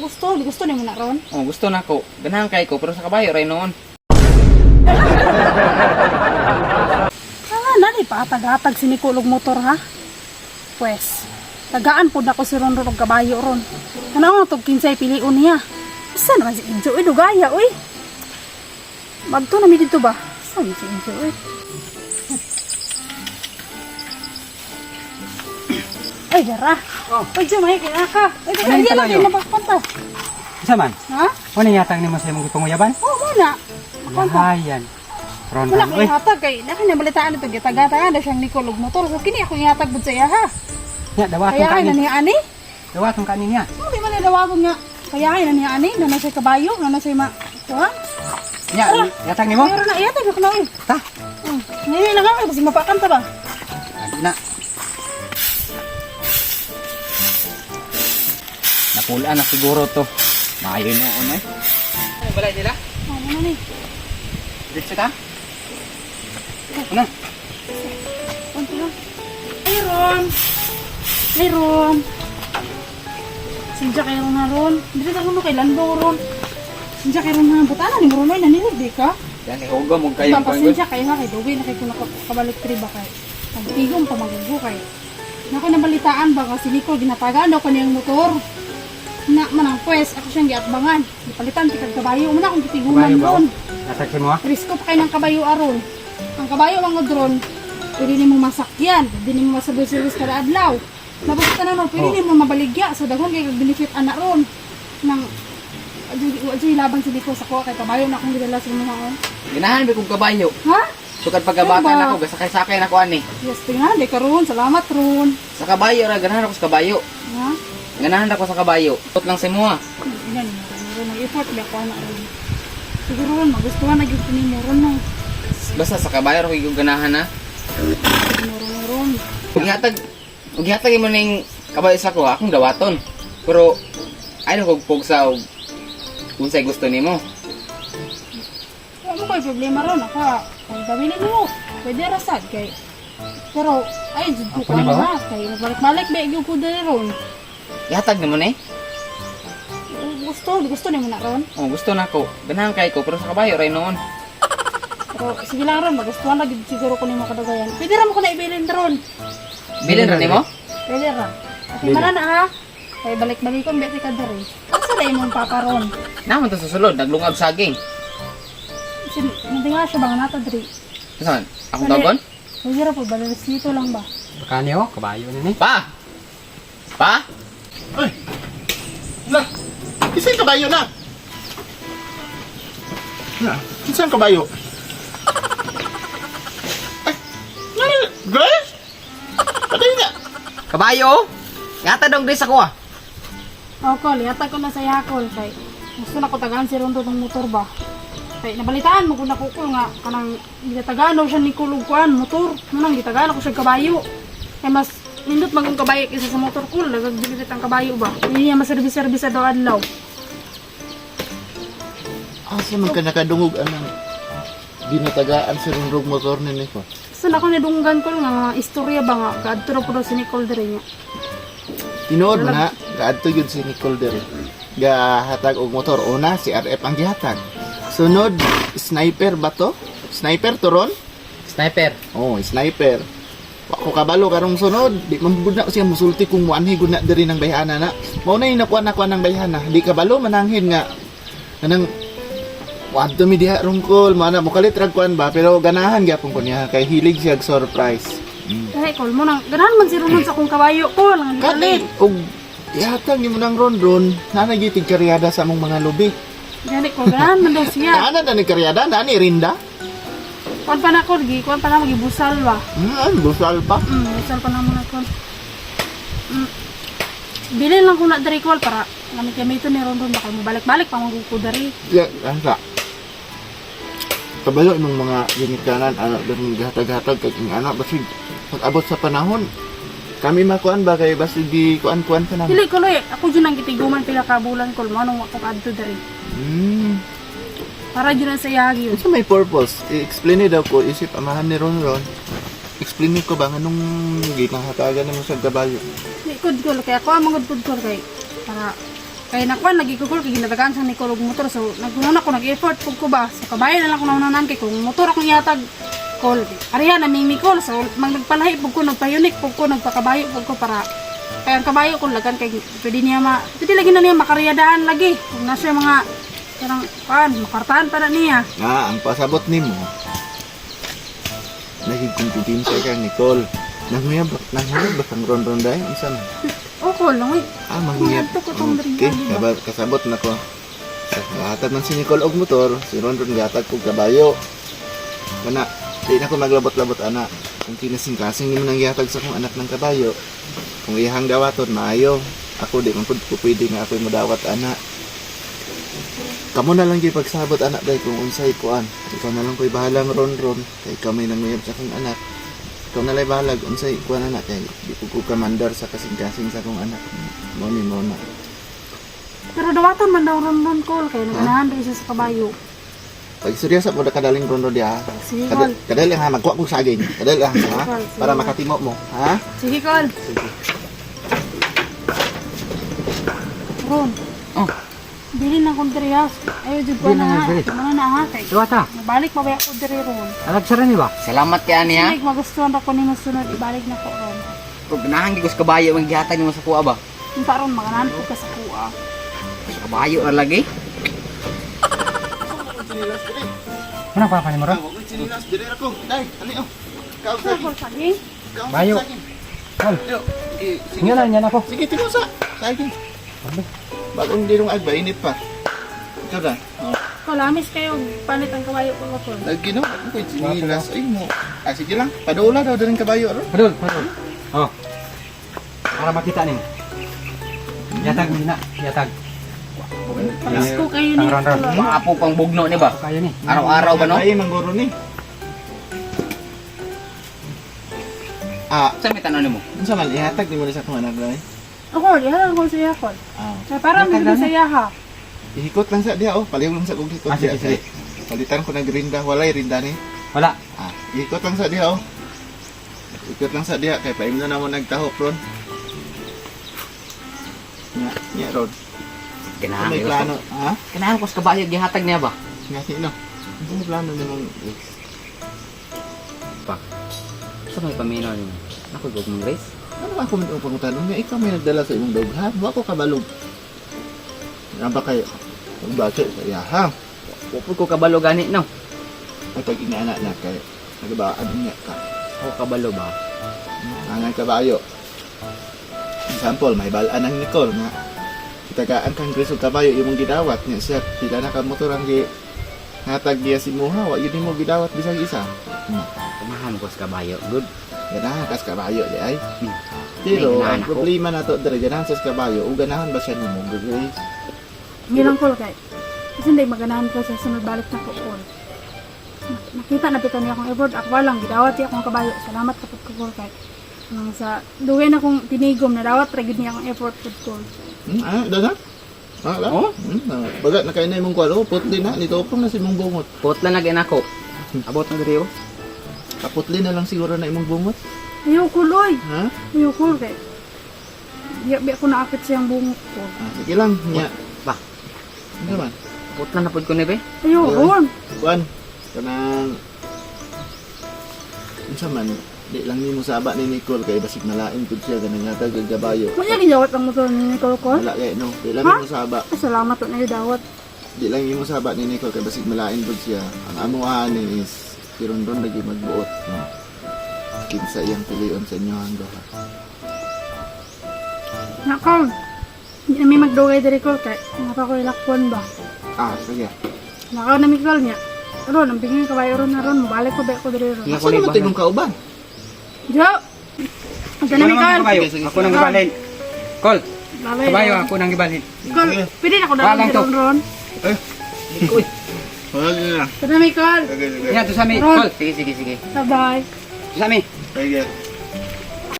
Gusto, gusto nimo na ron. Oh, gusto na ko. Ganahan kay ko pero sa kabayo ray noon. Ah, nani pa atag-atag si Nicole og motor ha. Pwes, tagaan pod nako si Ron Ron og kabayo ron. Ano tog kinsay pilion niya. Asa naman si Injo? Uy, dugaya, uy. Magto na mi dito ba? Asa man si Injo, uy? Ay, dara. Oh. Uy, Jo, may kaya ka. Uy, Ano kaya yung lang kalayo? kayo mapakpanta. Isa man? Ha? Wala yatang nimo sa imong gipanguyaban? Oo, muna. Makwanta. Lahayan. Ron Wala ron ko oy. ihatag kay naka nabalitaan ito gitagatagan na siyang Nicole og motor. So kini ako ihatag bud sa iya ha. Nya dawaton Kaya ka ay ni. na niya ani. Dawaton ka niya. Oh, di man nadawagon nga. Kaya ay na niya ani, na na siya kabayo, na na siya ma. Kuha? Nya yatang nimo? Pero na ihatag ako na eh. Ta. Oh, ngayon lang ako kasi mapakan ta ba. Adi na. Napulaan na siguro to. Maayo noon eh. Ano balay nila? Oh, ano ni? Diretso ta? Ano? Punto lang. Ay Ron. Ay Ron. Sinja kayo na Ron. Dili ta kuno kay Lando Ron. Sinja kayo na butana ni Ron ay nanilig di ka. Yan hugom og kayo. Ibang pasensya kayo ha, kay Duwi na kay kung nakabalik tri ba kay. Pagtigom pa magugo kay. Nako nabalitaan ba kasi Nicole ginatagaan daw kaniyang motor. Na manang pwes ako siyang giatbangan. Gipalitan ti kag kabayo mo na akong gitiguman Kabayo ba? ron. Yatag si mo ha? Risko pa kay ng kabayo aron. Ang kabayo ang drone, pwede nimo masakyan, pwede nimo maservice kada adlaw. Tapos tanan no, pwede Oh. nimo mabaligya so daghan kay kag benefit ana ron nang adyoy laban si Nicole sa kuha kay kabayo na akong gidala sa mga oh. Ganahan ba kong kabayo? Ha? Sukad pagkabata Ano ba? na ako, gasakay-sakay na ko ani. Yes, tingnan, di karon. Salamat, Ron. Sa kabayo ra ganahan ako sa kabayo. Ha? Ganahan ako sa kabayo. Tut lang sa imuha. Yan, Ron, nag-effort ba ako na Ron. Siguro Ron, magustuhan na gyud ni mo Ron no. Basta sa kabayo ra ko yung ganahan na. Mo Ron, Ron. Ug gihatag mo ning kabayo sa ko akong dawaton. Pero ay na kog pugsa og unsay gusto nimo. Wala mo ko'y problema Ron. Ako, kung gawinin mo, pwede rasad kay. Pero, ay, jud ko Ako ni ano ba? ha. Kay, mabalik-balik ba, gyud ko diri Ron. Gihatag nimo ni? Gusto, gusto ni mo na Ron. Oh, gusto na ko. Ganahan kay ko pero sa kabayo ray noon. Pero, sige lang Ron, magustuhan na gyud siguro ko nimo kadagayan. Pwede ra mo ko na ibilin Ron. Bilin ra nimo? Pwede ra. Okay, mana na ha. Kay balik-balikon, bete ka diri. Asa ra imong papa Ron? Naman to susulod, naglungag saging. Sin, hindi nga siya bang nata diri. Saan? Akong tagon? Pwede ra po, balik dito lang ba? Baka niyo kabayo na ni. Pa! Pa? Ay! La! Isang kabayo na! Na, isang kabayo. Ay! Nani? Grace? Patay nga! Kabayo? Yata dong diri sa ko ah. O, Kol, yata ko na sa yakol kay gusto na ko tagaan si Rondo ng motor ba. Kay nabalitaan mo kung nakukul nga kanang gitagaan daw siya ni Kulog kuan motor. Munang gitagaan ako siya kabayo. Kay mas nindot magong kabayo kaysa sa motor kul, nagagdilitit ang kabayo ba. Hindi niya maservice-service sa daw adlaw. Asa man ka nakadungog anang ginatagaan si Rundog motor ni Nico? Gusto na ko nidunggan ko nga mga istorya ba nga kaadto ra po daw si Nicole diri niya. Tinuod mo na, gaadto yun si Nicole dere. Gahatag og motor. Una, si RF ang gihatag. Sunod, sniper ba to? Sniper to ron? Sniper. Oh, sniper. Wa ko kabalo karong sunod, di man gud na siya musulti kung muanhi gud na diri ng bayhana na. Mao na yung nakuha nakuha ng bayhana. Di kabalo mananghin nga kanang wadto mi diha rungkol, mana mokalit rag kuan ba pero ganahan gyapon ko niya kay hilig siya og surprise. Kay Kol mo nang ganahan man si Ronon sa akong kabayo ko lang. Kalit og ihatag nimo nang ron-ron, nana gyud tig karyada sa among mga lubi. Gani ko ganahan man daw siya. Ana na ni karyada, na ni rinda. Kuan pa na ko, gi kuan pa na magibusal ba. Busal pa. Busal pa na muna ko. Bilin lang ko na diri kol para gamit-gamiton ni Rondon baka mabalik-balik pa maguko diri. Ya, asa. Kabalo imong mga ginikanan anak diri gihatag-hatag kay ing anak basig pag-abot sa panahon kami makuan ba kay basig gi kuan-kuan pa naman. Dili ko loy, ako jud ang gitiguman pila ka bulan kol mo anong ako adto diri. Para jud ang sa iyagi yun. Unsa may purpose? I-explain ni daw ko isip amahan ni Ron Ron. Explain ni ko ba nganong ginahatagan nimo sa kabayo? Di kod kol kay ako ang mangud kod kol kay para Kay nakuan lagi ko, Kol, kay ginatagaan sa Nicole og motor, so naguna ko, nag-effort pug ko ba. So kabayo na lang ko naunanan kay kung motor akong ihatag, Kol. Ariya na mi Kol, so mag nagpalahi pug ko, nagpayunik pug ko, nagpakabayo pug ko para kay ang kabayo ko lagan kay pwede niya ma pwede lagi na niya makariyadaan lagi. Kung na siya mga kanang kuan, makartahan pa na niya. Ah, ang pasabot nimo. Naging kompetensya ka, Nicole. Nanguyab ba kang ron-ron dahil? Unsa man? O Kol, langoy. Ah, manghiyab. Mangadto ko tong Okay, diri, ba? kasabot na ko. Gatag man si Nicole og motor, si Ronron gatag og kabayo. Kana, di na ko maglabot-labot ana. Kung kinasing-kasing nimo nang gihatag sa akong anak ng kabayo, kung iyahang dawaton maayo. Ako di man pud ko pwede nga ako'y modawat ana. Kamo na lang gyud pagsabot anak dahil kung unsay kuan. Ikaw na lang ko'y bahalang Ronron kay ikaw may nanguyab sa akong anak. Ikaw na lang bahalag unsay kuan anak kay di ko kamandar sa kasing-kasing sa akong anak. Mo ni mo na. Pero dawaton man daw ron-ron, Kol, kay naganahan daw siya sa kabayo. Pag seryoso mo na kadaling rondo diha. Sige, Kol. Kadali ha, magkuha kog saging. Kadali ha, ha? Sige. Para makatimo mo, ha? Sige, Kol. Sige. Ron. Oh. Dili na kong diri ha. Ayaw jud ko Dili na na ha. diri. Muna na ha kay. Diwata. Mabalik pa ba ako diri ron? Alag sa ni ba? Salamat kay ani ha. Sige, magustuhan ra ko nimo sunod ibalik na ko ron. Pero ganahan gyud ko sa kabayo ang gihatag nimo sa kuha ba. Unta ron maganahan ko ka sa kuha. Sa kabayo ra lagi. Ano pa pa nimo ron? Wa sinilas diri ra ko. Dai, ali oh. Kaon Sa saging. ko saging. Kaon Bayo. saging. Kol. Yo, sige, sige. Nga na nya ako. Sige, timo sa saging. Bagong dirong agba init pa. Ikaw na. Oh. Kol, amis kayo palit ang kabayo ko ko. Lagi no, ako ko'y sinilas ay mo. Ah, sige lang. Padula daw diring kabayo ron. Padul, padul. Oh. Para makita nimo. Yatag mo na, yatag. Pasko kayo ni. Ang ron-ron. Kol. Maapo pang bugno ni ba. Ako kayo ni. Araw-araw ba no? Ay, mangguro ni. Ah, Sa may tanon nimo? unsa man ihatag nimo ni sa akong anak dai? Ako, diha lang ko sa iya, Kol. Ah. Kaya para Yatag mo na sa iya ha. Ihikot lang sa diha oh, palihog lang sa kog hikot Ah, sige, diha. sige. Palitan ko nag rinda, walay rinda ni. Wala. Ah, ihikot lang sa diha oh. Ikot lang sa diha kay paimno na mo nagtahop ron. Nya, nya ron. Ganahan May gyud ko. plano, ha? Ganahan ko sa kabayo gihatag niya ba. Nga sino? Ano may plano nimong ex? Pa. Sa may paminaw nimo. Ako gug mong race. Ano ba ako man pangutanong nga ikaw may nagdala sa imong dog ha? Wa ko kabalog. Nga ba kayo? Ang bata sa iya ha? Wa pud ko kabalo gani no. Ay pag inaana na kay nagabaan niya ka. Ako kabalo ba. Angay kabayo. Example, may balaan ang Nicole nga itagaan kang Grace og kabayo imong gidawat niya siya pila na ka motor ang gi hatag niya si Muha wa yun nimo gidawat bisag isa. Ganahan ko sa kabayo. Good. Ganahan kas kabayo di ay. May Pero ganahan ang ako. problema nato dere ganahan sa kabayo ug ganahan ba siya nimo Grace? Hindi lang, Kol, kay. Kasi hindi maganahan ko sa sunod balik na ko, Kol. Nakita na pita niya akong effort. Ako lang, gidawat niya akong kabayo. Salamat kapag ko, Kol, kay. Ang sa dugay na kong tinigom, nadawat ra gyud niya akong effort pud, Kol. Ah, dana? Ah, la? Oh? Ah, baga nakain na imong kwalo, putli na nitopong na si imong bungot. Putla na gyud ako. Abot na diri oh. Kaputli na lang siguro na imong bungot. Ayaw ko, Loy. Ha? Ayaw ko, kay. Biya, biya ko naakit siyang bungot ko. Ah, sige lang nya. Ba. Ano man? Putla na pud ko ni be. Ayaw, Ayun. Ron. Kuan, kanang unsa man di lang nimo saba ni Nicole kay basig malain pud siya ganang hatag og kabayo. Manya gidawat ang motor ni Nicole, Kol. Wala kay no, di lang Ha? nimo saba. Ay, salamat po na yung dawat. Di lang nimo saba ni Nicole kay basig malain pud siya. Ang amuha ni is ron lagi magbuot no. Kinsa iyang pilion sa inyo ang duha. Nakaw. Hindi na may magdugay diri ko kay nga pa ko ilakpon ba. Ah, sige. Nakaw na mi Kol niya. Ron, ang bingin kabayo ron na ron, mabalik ko ba ko diri ron. Nga Asa naman tayo mong kauban? Jo. Ang na mi Ako Kol. naman kabayo. Sige, sige, Ako nang gibalhin. Kol, Babay. kabayo ako nang gibalhin. Kol, pwede na ko Walang dalawang to. ron ron. Eh. Uy. Wala na. Pwede na mi Kol. Sige, sige. Nya to sa mi, Ron. Kol. Sige sige sige. Bye-bye. To sa mi. Sige.